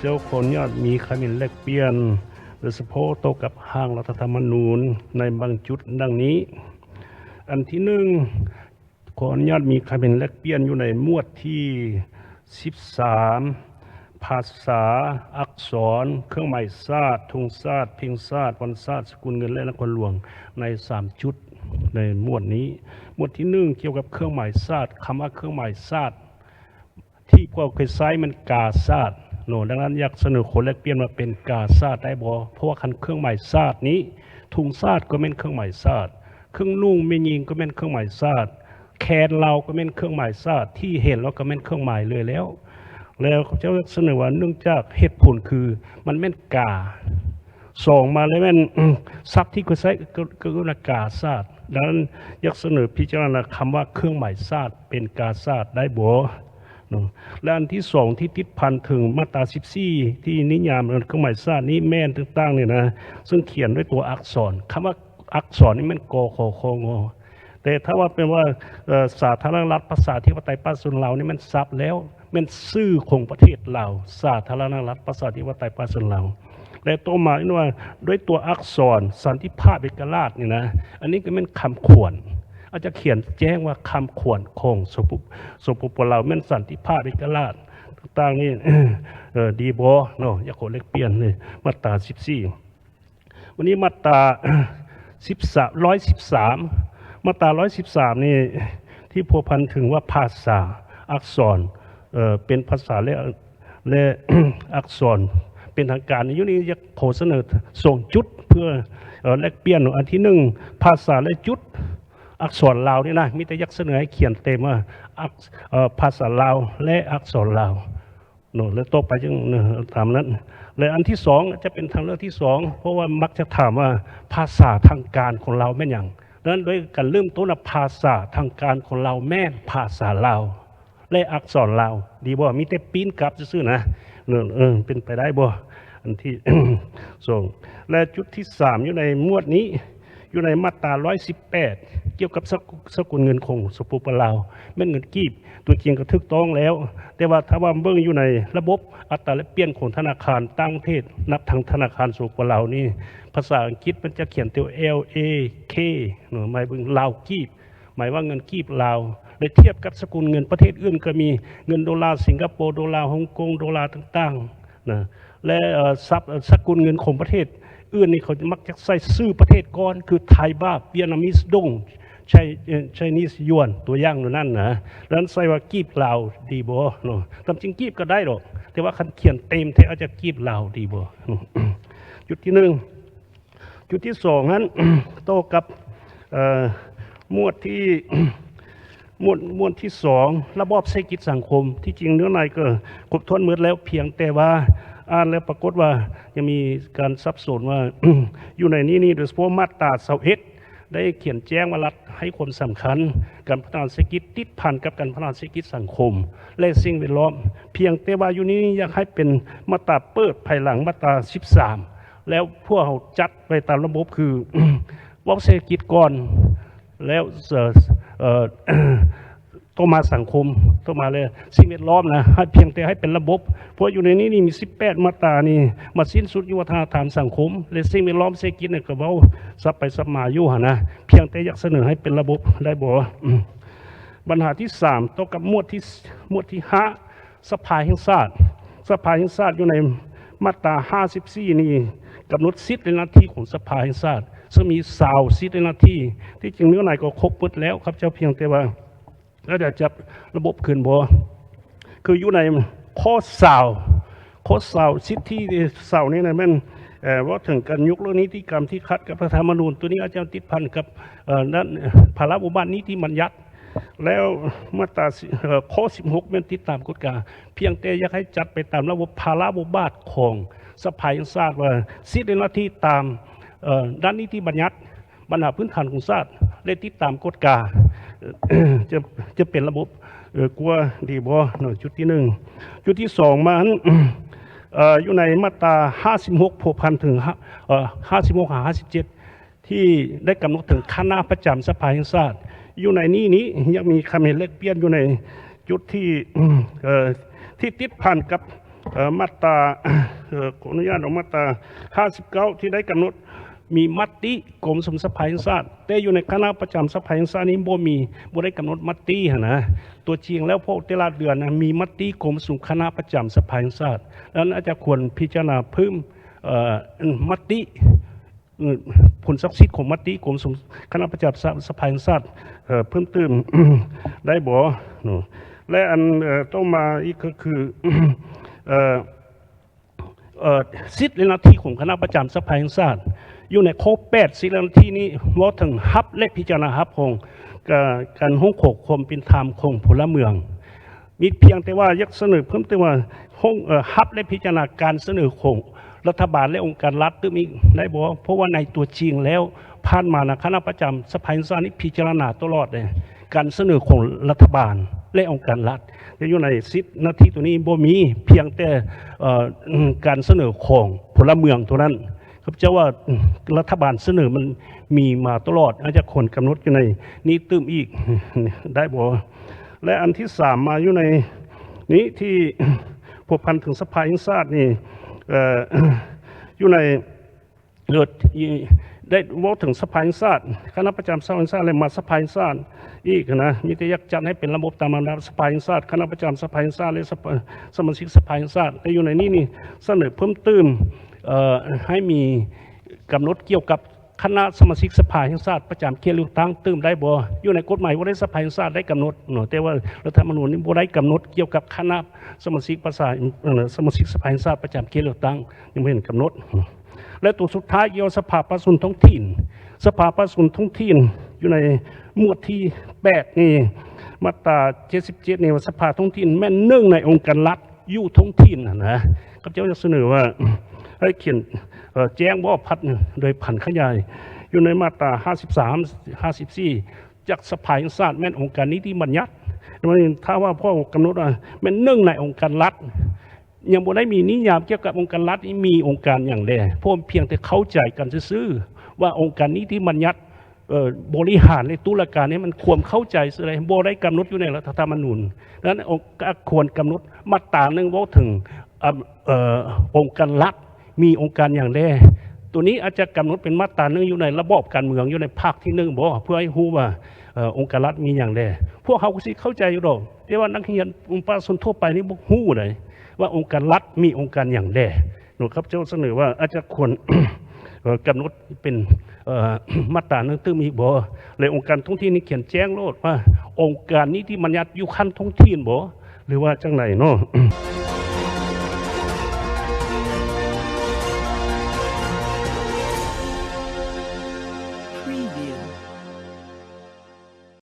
ເຈົ້າຂໍອະນຸຍາດມີຄຳເຫັນແລກປ່ຽນ ໂດຍສະເພາະຕໍ່ກັບຮ່າງລັດຖະທຳມະນູນໃນບາງຈຸດດັ່ງນີ້. ອັນທີໜຶ່ງ, ຂໍອະນຸຍາດມີຄຳເຫັນແລກປ່ຽນຢູ່ໃນໝວດທີສິບສາມ ພາສາ, ອັກສອນ, ເຄື່ອງໝາຍຊາດ, ທຸງຊາດ, ເພງຊາດ, ວັນຊາດ, ສະກຸນເງິນ ແລະ ນະຄອນຫຼວງ ໃນສາມຈຸດໃນໝວດນີ້. ໝວດທີໜຶ່ງ ກ່ຽວກັບເຄື່ອງໝາຍຊາດ. ຄຳວ່າເຄື່ອງໝາຍຊາດ ທີ່ພວກເຮົາເຄີຍໃຊ້ແມ່ນກາຊາດເນາະ. ດັ່ງນັ້ນ ຢາກສະເໜີຂໍແລກປ່ຽນວ່າເປັນກາຊາດໄດ້ບໍ່? ເພາະວ່າຄັນເຄື່ອງໝາຍຊາດນີ້ ທຸງຊາດກໍແມ່ນເຄື່ອງໝາຍຊາດ, ເຄື່ອງນຸ່ງແມ່ຍິງກໍແມ່ນເຄື່ອງໝາຍຊາດ, ແຄນລາວກໍແມ່ນເຄື່ອງໝາຍຊາດ, ທີ່ເຫັນລາວກໍແມ່ນເຄື່ອງໝາຍເລີຍແລ້ວ. ແລ້ວເຂົາເຈົ້າຢາກສະເໜີວ່າ ເນື່ອງຈາກເຫດຜົນຄືມັນແມ່ນກາ, ສອງມາແລ້ວແມ່ນ ສັບທີ່ເຂົາໃຊ້ກໍ ກໍເອີ້ນວ່າກາຊາດ. ດັ່ງນັ້ນ ຢາກສະເໜີພິຈາລະນາຄຳວ່າເຄື່ອງໝາຍຊາດເປັນກາຊາດໄດ້ບໍ່ເນາະ? ແລະ ອັນທີສອງ ທີ່ຕິດພັນເຖິງມາດຕາສິບສີ່ ທີ່ນິຍາມເຄື່ອງໝາຍຊາດນີ້ແມ່ນຕ່າງໆນີ້ນະ ເຊິ່ງຂຽນດ້ວຍຕົວອັກສອນ. ຄຳວ່າອັກສອນນີ້ແມ່ນ ກ ຂ ຄ ງ. ແຕ່ຖ້າວ່າແປວ່າ ເອີ ສາທາລະນະລັດ ປະຊາທິປະໄຕ ປະຊາຊົນລາວ ນີ້ແມ່ນສັບແລ້ວ, ແມ່ນຊື່ຂອງປະເທດລາວ, ສາທາລະນະລັດ ປະຊາທິປະໄຕ ປະຊາຊົນລາວ. ແລະ ຕໍ່ມາເອີ້ນວ່າ ດ້ວຍຕົວອັກສອນ ສັນຕິພາບ ເອກະລາດ ນີ້ນະ, ອັນນີ້ກໍແມ່ນຄຳຂວັນ, ອາດຈະຂຽນແຈ້ງວ່າຄຳຂວັນຂອງ ສປ ສປປ ລາວ ແມ່ນສັນຕິພາບ ເອກະລາດ ຕ່າງໆນີ້ ເອີ ດີບໍ່ເນາະ? ຢາກຂໍແລກປ່ຽນເລີຍ ມາດຕາສິບສີ່. ວັນນີ້ມາດຕາສິບສາມ ຮ້ອຍສິບສາມ ມາດຕາຮ້ອຍສິບສາມນີ້ ທີ່ພົວພັນເຖິງວ່າພາສາ, ອັກສອນ ເອີ ເປັນພາສາ ແລະ ແລະ ອັກສອນເປັນທາງການ. ຢູ່ນີ້ຢາກຂໍສະເໜີສອງຈຸດເພື່ອ ເອີ ແລກປ່ຽນ. ອັນທີໜຶ່ງ ພາສາ ແລະ ຈຸດ ອັກສອນລາວນີ້ນະ, ມີແຕ່ຢາກສະເໜີໃຫ້ຂຽນເຕັມວ່າ ອັກ ເອີ ພາສາລາວ ແລະ ອັກສອນລາວ. ເນາະ ແລະ ຕໍ່ໄປຈັ່ງ ເນາະ ຕາມນັ້ນ. ແລະ ອັນທີສອງ ຈະເປັນທາງເລືອກທີສອງ ເພາະວ່າມັກຈະຖາມວ່າພາສາທາງການຂອງລາວແມ່ນຫຍັງ? ດັ່ງນັ້ນ ໂດຍການເລີ່ມຕົ້ນນະ ພາສາທາງການຂອງລາວແມ່ນພາສາລາວ ແລະ ອັກສອນລາວ ດີບໍ່? ມີແຕ່ປີ້ນກັບຊື່ໆນະ ເນາະ ເອີ ເປັນໄປໄດ້ບໍ່? ອັນທີສອງ ແລະ ຈຸດທີສາມ ຢູ່ໃນໝວດນີ້ ຢູ່ໃນມາດຕາຮ້ອຍສິບແປດ ກ່ຽວກັບສະ ສະກຸນເງິນຂອງ ສປປ ລາວ ແມ່ນເງິນກີບ. ຕົວຈິງກໍຖືກຕ້ອງແລ້ວ, ແຕ່ວ່າຖ້າວ່າເບິ່ງຢູ່ໃນລະບົບອັດຕາແລກປ່ຽນຂອງທະນາຄານຕ່າງປະເທດ ນັບທັງທະນາຄານ ສປປ ລາວ ນີ້ ພາສາອັງກິດມັນຈະຂຽນແຕ່ ແອລ ເອ ເຄ ເນາະ ໝາຍເຖິງລາວກີບ, ໝາຍວ່າເງິນກີບລາວ ແລະ ທຽບກັບສະກຸນເງິນປະເທດອື່ນກໍມີ ເງິນໂດລາສິງກະໂປ, ໂດລາຮົງກົງ, ໂດລາຕ່າງໆນະ. ແລະ ເອີ ສັບ ສະກຸນເງິນຂອງປະເທດອື່ນນີ້ ເຂົາມັກຈະໃສ່ຊື່ປະເທດກ່ອນ ຄື ໄທບາດ, ຫວຽດນາມິດດົງ, ໄຊ ເອີ ໄຊນີສຢວນ ຕົວຢ່າງແນວນັ້ນນະ. ແລ້ວໃສ່ວ່າກີບລາວດີບໍ່ເນາະ? ຕາມຈິງກີບກໍໄດ້ດອກ ແຕ່ວ່າຄັນຂຽນເຕັມແທ້ ອາດຈະກີບລາວດີບໍ່? ຈຸດທີໜຶ່ງ. ຈຸດທີສອງຫັ້ນ ຕໍ່ກັບ ເອີ ໝວດທີ ໝວດ ໝວດທີສອງ ລະບອບເສດຖະກິດສັງຄົມ. ທີ່ຈິງເນື້ອໃນກໍຄົບຖ້ວນໝົດແລ້ວ, ພຽງແຕ່ວ່າອ່ານແລ້ວປາກົດວ່າຍັງມີການສັບສົນວ່າ ຢູ່ໃນນີ້ນີ້ ໂດຍສະເພາະມາດຕາຊາວເອັດ ໄດ້ຂຽນແຈ້ງວ່າລັດໃຫ້ຄວາມສຳຄັນການພັດທະນາເສດຖະກິດ ຕິດພັນກັບການພັດທະນາເສດຖະກິດສັງຄົມ ແລະ ສິ່ງແວດລ້ອມ. ພຽງແຕ່ວ່າຢູ່ນີ້ຢາກໃຫ້ເປັນມາດຕາເປີດ ພາຍຫຼັງມາດຕາສິບສາມ ແລ້ວພວກເຮົາຈັດໄປຕາມລະບົບ ຄື ເວົ້າເສດຖະກິດກ່ອນ ແລ້ວ ເອີ ເອີ ຕໍ່ມາສັງຄົມ, ຕໍ່ມາແລ້ວສິ່ງແວດລ້ອມນະ, ໃຫ້ພຽງແຕ່ໃຫ້ເປັນລະບົບ. ເພາະຢູ່ໃນນີ້ນີ້ມີສິບແປດມາດຕານີ້ ມາສິ້ນສຸດຢູ່ວັດທະນະທຳສັງຄົມ ແລະ ສິ່ງແວດລ້ອມເສດຖະກິດນີ້ກໍເວົ້າສັບໄປສັບມາຢູ່ຫັ້ນນະ. ພຽງແຕ່ຢາກສະເໜີໃຫ້ເປັນລະບົບໄດ້ບໍ່? ບັນຫາທີສາມ ຕໍ່ກັບໝວດທີ ໝວດທີຫ້າ ສະພາແຫ່ງຊາດ. ສະພາແຫ່ງຊາດຢູ່ໃນມາດຕາຫ້າສິບສີ່ນີ້ ກຳນົດສິດ ແລະ ໜ້າທີ່ຂອງສະພາແຫ່ງຊາດ ເຊິ່ງມີຊາວສິດ ແລະ ໜ້າທີ່. ທີ່ຈິງເນື້ອໃນກໍຄົບໝົດແລ້ວ, ຂ້າພະເຈົ້າພຽງແຕ່ວ່າ ແລ້ວຈະຈັດລະບົບຄືນບໍ່? ຄືຢູ່ໃນຂໍ້ຊາວ ຂໍ້ຊາວ ສິດທິຊາວນີ້ນະ ແມ່ນ ເອີ ເວົ້າເຖິງການຍົກເລີກນິຕິກຳທີ່ຂັດກັບລັດຖະທຳມະນູນ. ຕົວນີ້ອາດຈະຕິດພັນກັບ ເອີ ນັ້ນ ພາລະບົດບາດນິຕິບັນຍັດ. ແລ້ວມາດຕາ ເອີ ຂໍ້ສິບຫົກ ແມ່ນຕິດຕາມກວດກາ. ພຽງແຕ່ຢາກໃຫ້ຈັດໄປຕາມລະບົບພາລະບົດບາດຂອງສະພາແຫ່ງຊາດ ວ່າສິດ ແລະ ໜ້າທີ່ຕາມ ເອີ ດ້ານນິຕິບັນຍັດ ບັນຫາພື້ນຖານຂອງຊາດ ແລະ ຕິດຕາມກວດກາ ຈະ ຈະເປັນລະບົບ ເອີ ກວ່າດີບໍ່ເນາະ? ຈຸດທີໜຶ່ງ. ຈຸດທີສອງມາ ເອີ ຢູ່ໃນມາດຕາຫ້າສິບຫົກ ພົວພັນເຖິງ ເອີ ຫ້າສິບຫົກ ຫາ ຫ້າສິບເຈັດ ທີ່ໄດ້ກຳນົດເຖິງຄະນະປະຈຳສະພາແຫ່ງຊາດ. ຢູ່ໃນນີ້ນີ້ຍັງມີຄຳເຫັນແລກປ່ຽນຢູ່ໃນຈຸດທີ່ ເອີ ທີ່ຕິດພັນກັບ ເອີ ມາດຕາ ເອີ ຂໍອະນຸຍາດເອົາມາດຕາຫ້າສິບເກົ້າ ທີ່ໄດ້ກຳນົດມີມະຕິກົມປະຊຸມສະພາແຫ່ງຊາດ, ແຕ່ຢູ່ໃນຄະນະປະຈຳສະພາແຫ່ງຊາດນີ້ບໍ່ມີ ບໍ່ໄດ້ກຳນົດມະຕິຫັ້ນນະ. ຕົວຈິງແລ້ວພວກແຕ່ລະເດືອນນະ ມີມະຕິກົມປະຊຸມຄະນະປະຈຳສະພາແຫ່ງຊາດ, ນັ້ນອາດຈະຄວນພິຈາລະນາເພີ່ມ ເອີ ມະຕິ ເອີ ຜົນສັກສິດຂອງມະຕິກົມປະຊຸມຄະນະປະຈຳສະ ສະພາແຫ່ງຊາດ ເອີ ເພີ່ມຕື່ມ ໄດ້ບໍ່ເນາະ? ແລະ ອັນ ເອີ ຕໍ່ມາອີກກໍຄື ເອີ ເອີ ສິດ ແລະ ໜ້າທີ່ຂອງຄະນະປະຈຳສະພາແຫ່ງຊາດ. ຢູ່ໃນຂໍ້ແປດ ສິດ ແລະ ໜ້າທີ່ນີ້ເວົ້າເຖິງຮັບ ແລະ ພິຈາລະນາຮັບຮອງ ກາ ການຮ້ອງຂໍຄວາມເປັນທຳຂອງພົນລະເມືອງ. ມີພຽງແຕ່ວ່າຢາກສະເໜີເພີ່ມຕື່ມວ່າ ຮ້ອງ ເອີ ຮັບ ແລະ ພິຈາລະນາການສະເໜີຂອງລັດຖະບານ ແລະ ອົງການລັດຕື່ມອີກໄດ້ບໍ່? ເພາະວ່າໃນຕົວຈິງແລ້ວ ຜ່ານມານະ ຄະນະປະຈຳສະພາແຫ່ງຊາດນີ້ພິຈາລະນາຕະຫຼອດເດ້ ການສະເໜີຂອງລັດຖະບານ ແລະ ອົງການລັດ. ແຕ່ຢູ່ໃນສິດໜ້າທີ່ຕົວນີ້ບໍ່ມີ, ພຽງແຕ່ ເອີ ການສະເໜີຂອງພົນລະເມືອງເທົ່ານັ້ນ. ຂ້າພະເຈົ້າວ່າ ລັດຖະບານສະເໜີມັນມີມາຕະຫຼອດ, ອາດຈະຄວນກຳນົດຢູ່ໃນນີ້ຕື່ມອີກ ໄດ້ບໍ່? ແລະ ອັນທີສາມ ມາຢູ່ໃນນີ້ທີ່ພົວພັນເຖິງສະພາແຫ່ງຊາດນີ້ ເອີ ຢູ່ໃນ ເອີ ໄດ້ເວົ້າເຖິງສະພາແຫ່ງຊາດ, ຄະນະປະຈຳສະພາແຫ່ງຊາດ ແລະ ມາສະພາແຫ່ງຊາດອີກນະ, ມີແຕ່ຢາກຈັດໃຫ້ເປັນລະບົບຕາມລຳດັບ ສະພາແຫ່ງຊາດ, ຄະນະປະຈຳສະພາແຫ່ງຊາດ ແລະ ສະພາ ສະມາຊິກສະພາແຫ່ງຊາດ. ແລະ ຢູ່ໃນນີ້ນີ້ສະເໜີເພີ່ມຕື່ມ ເອີ ໃຫ້ມີກຳນົດກ່ຽວກັບຄະນະສະມາຊິກສະພາແຫ່ງຊາດປະຈຳເຂດເລືອກຕັ້ງຕື່ມໄດ້ບໍ່? ຢູ່ໃນກົດໝາຍວ່າໄດ້ ສະພາແຫ່ງຊາດໄດ້ກຳນົດເນາະ, ແຕ່ວ່າລັດຖະທຳມະນູນນີ້ບໍ່ໄດ້ກຳນົດກ່ຽວກັບຄະນະສະມາຊິກປະຊາ ເອີ ສະມາຊິກສະພາແຫ່ງຊາດປະຈຳເຂດເລືອກຕັ້ງ ຍັງບໍ່ເຫັນກຳນົດ. ແລະ ຕົວສຸດທ້າຍກ່ຽວກັບສະພາປະຊາຊົນທ້ອງຖິ່ນ, ສະພາປະຊາຊົນທ້ອງຖິ່ນຢູ່ໃນໝວດທີແປດນີ້ ມາດຕາເຈັດສິບເຈັດນີ້ ວ່າສະພາທ້ອງຖິ່ນແມ່ນໜຶ່ງໃນອົງການລັດຢູ່ທ້ອງຖິ່ນຫັ້ນນະ. ຂ້າພະເຈົ້າຢາກສະເໜີວ່າໃຫ້ຂຽນ ເອີ ແຈ້ງບໍ່ພັດໂດຍຜັນຂະຫຍາຍ ຢູ່ໃນມາດຕາຫ້າສິບສາມ ຫ້າສິບສີ່ ຈາກສະພາແຫ່ງຊາດແມ່ນອົງການນິຕິບັນຍັດ. ຖ້າວ່າພວກກຳນົດວ່າແມ່ນໜຶ່ງໃນອົງການລັດ ຍັງບໍ່ໄດ້ມີນິຍາມກ່ຽວກັບອົງການລັດນີ້ມີອົງການຫຍັງແດ່, ພວກພຽງແຕ່ເຂົ້າໃຈກັນຊື່ໆ ວ່າອົງການນິຕິບັນຍັດ ເອີ ບໍລິຫານ ແລະ ຕຸລາການນີ້ມັນຄວາມເຂົ້າໃຈຊື່ໃດ, ບໍ່ໄດ້ກຳນົດຢູ່ໃນລັດຖະທຳມະນູນ. ດັ່ງນັ້ນ ອົງ ຄວນກຳນົດມາດຕາໜຶ່ງເວົ້າເຖິງ ອາ ເອີ ອົງການລັດ ມີອົງການຫຍັງແດ່. ໂຕນີ້ອາດຈະກຳນົດເປັນມາດຕາໜຶ່ງຢູ່ໃນລະບອບການເມືອງ ຢູ່ໃນພາກທີໜຶ່ງບໍ ເພື່ອໃຫ້ຮູ້ວ່າ ເອີ ອົງການລັດມີຫຍັງແດ່. ພວກເຮົາກໍຊິເຂົ້າໃຈຢູ່ດອກ, ແຕ່ວ່ານັກຮຽນປະຊາຊົນທົ່ວໄປນີ້ບໍ່ຮູ້ໃດ ວ່າອົງການລັດມີອົງການຫຍັງແດ່ເນາະ. ຂ້າພະເຈົ້າສະເໜີວ່າອາດຈະຄວນ ເອີ ກຳນົດເປັນ ເອີ ມາດຕາໜຶ່ງຕື່ມອີກບໍ ແລະ ອົງການທ້ອງຖິ່ນນີ້ຂຽນແຈ້ງໂລດວ່າອົງການນິຕິບັນຍັດຢູ່ຂັ້ນທ້ອງຖິ່ນບໍ ຫຼືວ່າຈັ່ງໃດເນາະ.